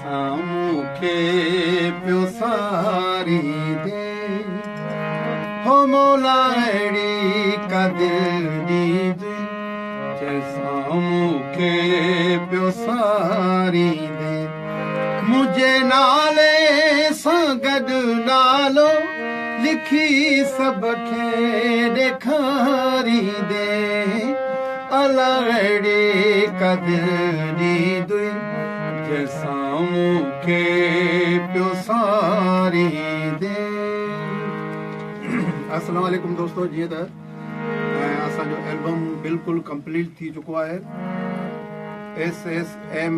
جنهن سان مون کي پيو ساريندين. هو مولا اهڙي ڪا دل ڏيندين، جنهن سان مون کي پيو ساريندين. منهنجي نالي سان گڏ نالو لکي سڀ کي ڏيکاريندين. الا اهڙي ڪا دل ڏيندين، جنهن سان مون کي پيو ساريندين. السلام عليڪم دوستو، جيئن ته اسان جو البم بلڪل ڪمپليٽ ٿي چڪو آهي ايس ايس ايم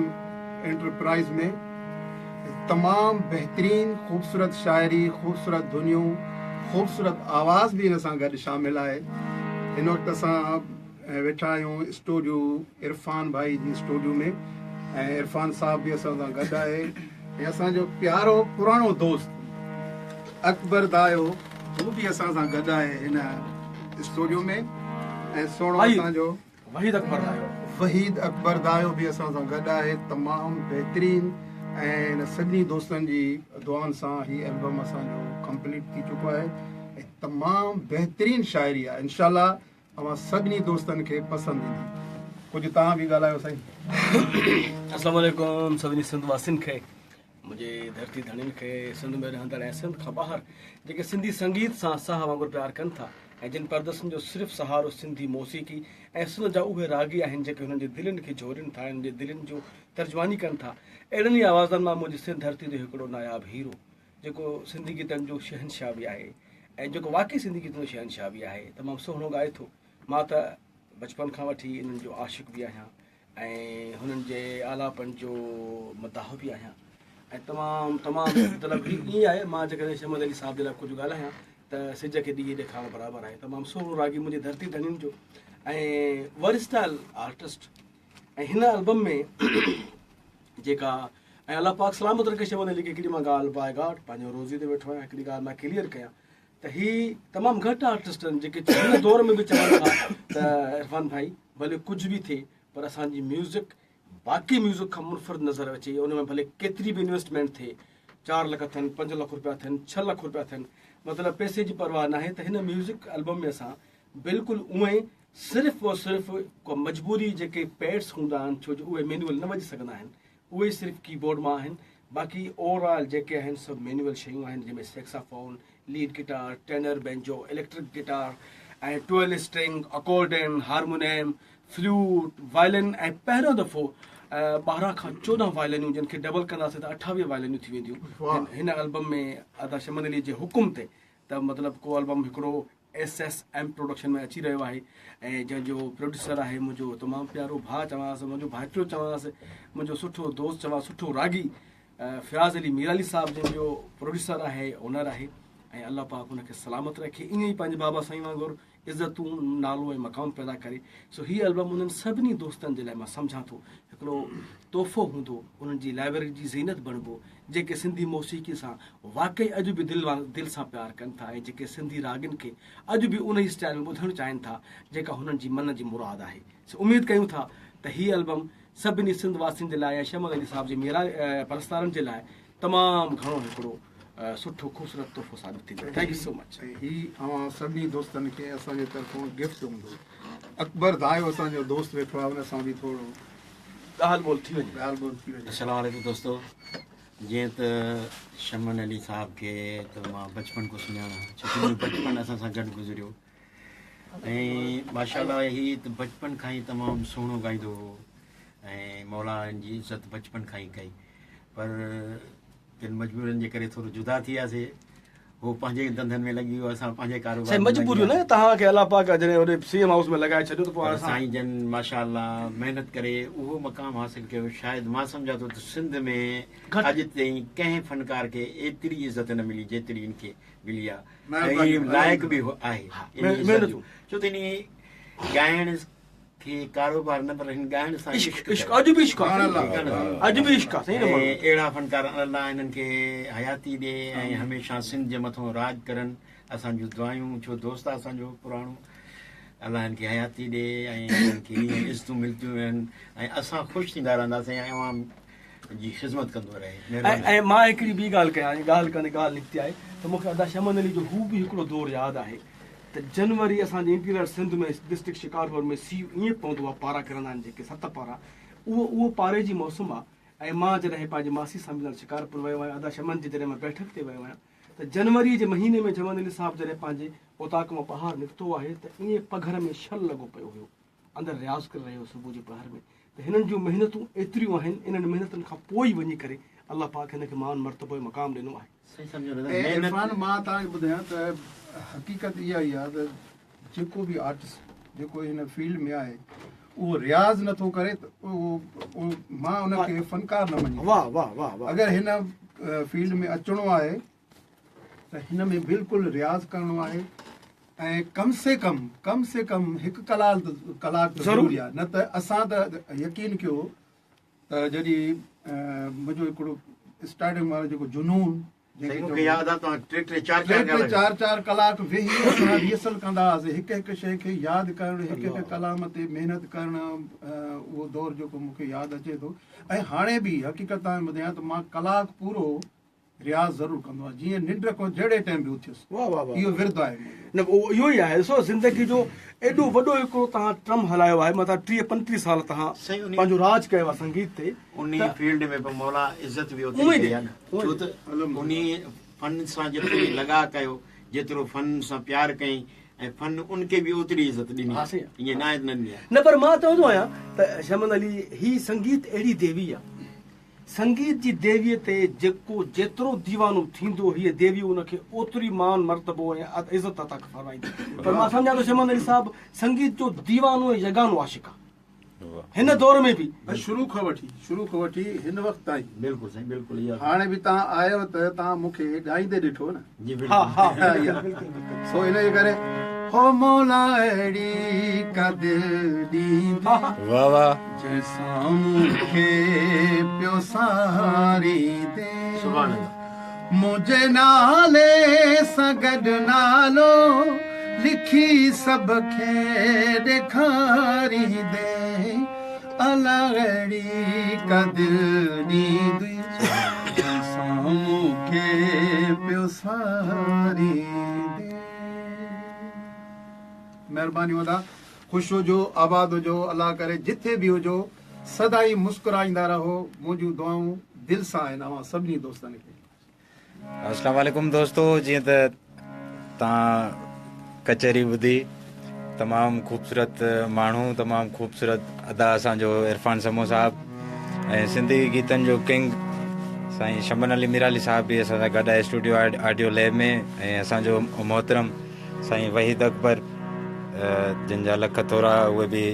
انٽرپرائز ۾، تمام بهترين خوبصورت شاعري، خوبصورت ڌنيون، خوبصورت آواز به ان سان گڏ شامل آهي. هن وقت اسان ويٺا آهيون اسٽوڊيو عرفان ڀائي جي اسٽوڊيو ۾ ۽ عرفان صاحب به اسان سان گڏ آهي ۽ اسان جو پيارو پراڻو دوست اڪبر دايو هو به اسان سان گڏ آهي هن اسٽوڊيو ۾ ۽ سهڻو اسان جو وحيد اڪبر دايو. وحيد اڪبر دايو به اسان سان گڏ آهي. تمام بهترين ۽ ان سڀني دوستن جي دعائن سان هي البم اسان جو ڪمپليٽ ٿي چڪو آهي ۽ تمام بهترين شاعري آهي. انشاء الله اوهان سڀني دوستن کي پسند ايندي. ڪجهه توهان به ڳالهايو سائين. السلام عليڪم سڀني سنڌ واسين کي، منهنجي ڌرتي ڌڻين کي، سنڌ ۾ رهندڙ ۽ سنڌ کان ٻاهر جيڪي سنڌي سنگيت سان ساهه وانگر پيار ڪن ٿا ۽ جن پرديسين جو صرف سهارو سنڌي موسيقي ۽ سنڌ جا اهي راڳي آهن جيڪي هنن جي دلين کي جهورين ٿا ۽ هنن جي دلين جو ترجماني ڪن ٿا. اهڙن ئي آوازن مان منهنجي سنڌ ڌرتي جو هڪڙو ناياب هيرو جيڪو سنڌي گيتن جو شهنشاهه به آهي ۽ جيڪو واقعي سنڌي گيتن جو شهنشاهه به آهي، تمام سهڻو ڳائي ٿو. مان ته بچپن کان وٺي انهن جو عاشق به آهيان ۽ هنن جي آلاپن جو مداح به آهيان ۽ تمام تمام مطلب هي ائين آهي مان جيڪڏهن شمد علي صاحب جي لاء ڪجهه ڳالهايان ته سج کي ڏيئي ڏيکارڻ برابر آهي. تمام سهڻو راڳي منهنجي ڌرتي ڌڻين جو ۽ ورسٽائل آرٽسٽ ۽ هن البم ۾ جيڪا ۽ الله پاڪ سلامت رکي شمد علي کي. هڪڙي مان ڳالهه باء گاڊ پنهنجو روزي تي ويٺو آهيان، هڪڙي ڳالهه مان ڪليئر ڪيان ته هي تمام گهٽ آرٽسٽ آهن جيڪي هن دور ۾ به چون ٿا ته عرفان ڀائي ڀلي ڪجهه به ٿئي پر اسان جي ميوزڪ باقي ميوزڪ کان منفرد نظر اچي، ان ۾ ڀلي ڪيتري به انويسٽمينٽ ٿئي، 4 لک ٿين، 5 لک روپيا ٿين، 6 لک روپيا ٿين، مطلب پئسي جي پرواهه ناهي. ته هن ميوزڪ البم ۾ اسان بلڪل اونئين صرف و صرف ڪو مجبوري جيڪي پيڊس هوندا آهن ڇو جو اهي مينوئل نه وڄي سگهندا آهن، اهي صرف ڪي بورڊ مان آهن، باقي اوور آل جيڪي آهن سڀ مينوئل شيون آهن جنهن ۾ saxophone, lead guitar, tenor banjo, electric guitar ۽ 12 string, accordion, harmonium, flute, violin ۽ پهريون دفعو 12 کان 14 وائلنيون جن کي ڊبل ڪنداسين ته 28 وائلنيون ٿي وينديون هن البم ۾ ادا شمن علي جي حڪم تي ته مطلب ڪو البم هڪڙو ايس ايس ايم پروڊڪشن ۾ اچي رهيو آهي ۽ جنهن جو پروڊيوسر آهي منهنجو تمام پيارو ڀاء چوانس، منهنجو ڀائٽيو چوانس، منهنجو سٺو دوست چوان، سٺو راڳي فياض علي ميرالي صاحب جنهن جو پروڊيوسر آهي، اونر آهي ۽ الله پاڪ ان کي سلامت رکي ائين ئي پنهنجي بابا سائين وانگر عزتون، نالو ۽ مقام پيدا ڪري. سو هي البم انهن سڀني دوستن جي لاء مان سمجهان ٿو هڪڙو تحفو هوندو، انهن جي لائبريري جي زينت بڻبو جيڪي سنڌي موسيقي سان واقعي اڄ به دل دل سان پيار ڪن ٿا ۽ جيڪي سنڌي راڳين کي اڄ به انهي اسٽائل ۾ ٻڌڻ چاهين ٿا جيڪا هنن جي من جي مراد آهي. سو اميد ڪيون ٿا ته هي البم سڀني سنڌ واسين جي لاء ۽ شمل علي صاحب جي ميرا پرستارن جي لاء تمام گهڻو هڪڙو سٺو خوبصورت تحفو ثابت ٿيندو. Thank you so much. ۽ هي اوهان سڀني دوستن کي اسان جي طرفون گفٽ هوندو. اڪبر دايو اسان جو دوست ويٺو آهي ان سان به ٿورو ڳالهه ٻولهه ٿي وڃي. ڳالهه ٻولهه ٿي وڃي. السلام عليڪم دوستو، جيئن ته شمن علي صاحب کي ته مان بچپن کان سڃاڻان ڇو ته منهنجو بچپن اسان سان گڏ گذريو ۽ ماشاء الله هي ته بچپن کان ئي تمام سهڻو ڳائيندو هو ۽ مولا هن جي عزت بچپن کان ئي ڪئي پر ڪن مجبورين جي ڪري ٿورو جدا ٿي وياسي. هو پنهنجي ڌنڌن ۾ لڳي ويو، اسان پنهنجي ڪاروبار سائين ۾ لڳي مجبوريون نه وياسي. توهان کي الله پاڪ جڏهن هوڏي سي ايم هائوس ۾ لڳائي ڇڏيو ته پوء پر اسان سائين جن ماشاء الله محنت ڪري اهو مقام حاصل ڪيو شايد مان سمجهان ٿو ته سنڌ ۾ گهٽ. اڄ تائين ڪنهن فنڪار کي ايتري عزت نه ملي جيتري ان کي ملي آهي ۽ مهرباني لائق به آهي ها، انهي عزت محنت جو ڇو ته انهي ڳائڻ کي ڪاروبار نه پر هن ڳائڻ سان عشق عشق عشق ڪيو. اڄ به عشق آ سبحان الله. ٺيڪ آ نه؟ اڄ به عشق آ سائين ۽ نه اهڙا فنڪار الله هنن کي حياتي ڏي ۽ هميشه سنڌ جي مٿون راڄ ڪرن اسان جون دعايون ڇو دوست آ اسان جو پراڻو الله هن کي حياتي ڏي ۽ هنن کي ائين عزتون ملتيون وڃن ۽ اسان خوش ٿيندا رهنداسين ۽ عوام جي خذمت ڪندو رهي. مهرباني. ۽ مان هڪڙي ٻي ڳالهه ڪيان ۽ ڳالهه ڪندي ڳالهه نڪتي آهي ته مون کي ادا شمن علي جو هو به هڪڙو دور ياد آهي ته جنوري اسان جي انٽيريئر سنڌ ۾ ڊسٽرڪٽ شڪارپور ۾ سيء ائين پوندو آهي پارا ڪرندا آهن جيڪي ست پارا اهو اهو پاري جي موسم آهي ۽ مان جڏهن پنهنجي ماسي سان ملڻ شڪارپور ويو آهيان ادا شمن جي جڏهن مان بيٺڪ تي ويو آهيان ته جنوري جي مهيني ۾ شمن علي صاحب جڏهن پنهنجي اوطاق مان ٻاهر نڪتو آهي ته ائين پگهر ۾ شل لڳو پيو هيو اندر رياض ڪري رهيو هو صبح جي پهر ۾ ته هنن جون محنتون ايتريون آهن انهن محنتن کان پوء ئي وڃي ڪري الله پاڪ هن کي مان مرتبو ۽ مقام ڏنو آهي. صحيح سمجهو نه ته ۽ محنت. عرفان مان توهان کي ٻڌايان ته حقيقت اها ئي آهي ته جيڪو به آرٽسٽ جيڪو هن فيلڊ ۾ آهي اهو رياض نٿو ڪري ته اهو مان ان کي فنڪار نه مڃيندس. واه واه واه واه. اگر هن فيلڊ ۾ اچڻو آهي ته هن ۾ بلڪل رياض ڪرڻو آهي ۽ ڪم سي ڪم ڪم سي ڪم هڪ ڪلاڪ ڪلاڪ ته ضروري آهي نه ته اسان ته يقين ڪيو ته جڏهن منهنجو هڪڙو اسٽارٽنگ وارو جيڪو جنون مونکي ياد آهي توهان ٽي ٽي چار چار ٽي چار چار ڪلاڪ ويهي اسان ريهرسل ڪندا هئاسين هڪ هڪ شيء کي ياد ڪرڻ هڪ هڪ ڪلام تي محنت ڪرڻ اهو دور جيڪو مونکي ياد اچي ٿو ۽ هاڻي به حقيقت توهان کي ٻڌايان ته مان ڪلاڪ پورو رياض ضرور ڪندو آهيان جيئن ننڊ کان جهڙي ٽائيم به اٿيس واه واه واه اهو ورد آهي منهنجو. نه اهو ئي آهي ڏسو زندگي جو ايڏو وڏو هڪڙو توهان ٽرم هلايو آهي مطلب 30 35 سال توهان سائين انهي پنهنجو راڄ ڪيو آهي سنگيت تي انهي ته فيلڊ ۾ به مولا عزت به اوتري اونئي ڪئي ڏي آهي نه اونئي ڇو ڏي ته انهي فن سان جيتري لڳاء ڪيو جيترو فن سان پيار ڪيائين ۽ فن ان کي به اوتري عزت ڏني ها آهي سائين ائين نه آهي ته نه ڏني آهي. نه پر مان چوندو آهيان ته شمن علي هي سنگيت اهڙي ديوي آهي سنگيت جي ديويء تي جيڪو جيترو ديوانو ٿيندو، هيء ديوي ان کي اوتري مان، مرتبو ۽ عزت عطا فرمائيندي. پر مان سمجهان ٿو شمن علي صاحب سنگيت جو ديوانو ۽ يگانو عاشق آ. هن دور ۾ به. شروع کان وٺي شروع کان وٺي هن وقت تائين. بلڪل سائين بلڪل اها. هاڻي به توهان آيو ته توهان مون کي ڳائيندي ڏٺو نه. جي ها ها بلڪل. بلڪل بلڪل. سو ان جي ڪري هو مولا اهڙي ڪا دل ڏيندين. واه واه. جنهن سان مون کي پيو ساريندين. سبحان الله. منهنجي نالي سان گڏ نالو لکي سڀ کي ڏيکاريندين. الا اهڙي ڪا دل ڏيندين. جنهن سان مون کي پيو ساريندين. مهربانيون ادا. خوش هجو آباد هجو الله ڪري جٿي به هجو سدائين مسڪرائيندا رهو منهنجون دعائون دل سان آهن اوهان سڀني دوستن کي. اسلام عليڪم دوستو جيئن ته توهان ڪچهري ٻڌي تمام خوبصورت ماڻهو تمام خوبصورت ادا اسان جو عرفان سمون صاحب ۽ سنڌي گيتن جو ڪنگ سائين شمن علي ميرالي صاحب به اسان سان گڏ آهي اسٽوڊيو آڊيو ليب ۾ ۽ اسان جو محترم سائين وحيد اڪبر جن جا لک ٿورا اهي به